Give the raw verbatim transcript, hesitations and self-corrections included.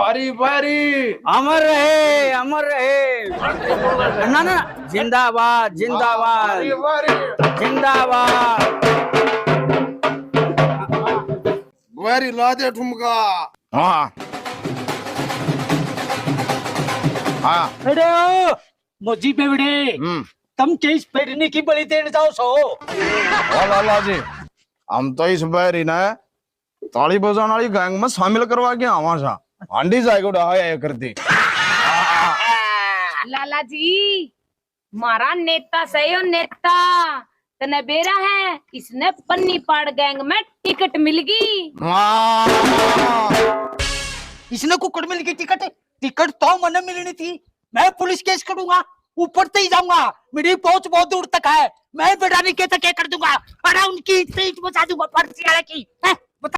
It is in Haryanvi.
अरे वारी। अमर रहे, अमर रहे। ना, ना, जिंदाबाद, जिंदाबाद। अरे वारी। जिंदाबाद। वारी ला दे ठुमका। हाँ। हाँ। अरे ओ, मोजी बेवड़े, हम्म। तुम के इस बैरनी की बलि देने जाओ सो? ओ लाला जी, हम तो इस बैरी ने ताली बजाने वाली गैंग में शामिल करवा के आवा सा। हांडी जाएगा उड़ा आया कर दे। लाला जी, मारा नेता सही हो, नेता। तने बेरा है, इसने पन्नी पाड़ गैंग में टिकट मिल गई। वाह। इसने कुकड़ मिल गई टिकट। टिकट तो मने मिलनी थी। मैं पुलिस केस करूंगा, ऊपर तक ही जाऊंगा। मेरी पहुंच बहुत दूर तक है। मैं बेटा नहीं कहता क्या कर दूंगा। अरे उनकी ईंट से ईंट बचा दूंगा, फर्जी वाले की। हैं?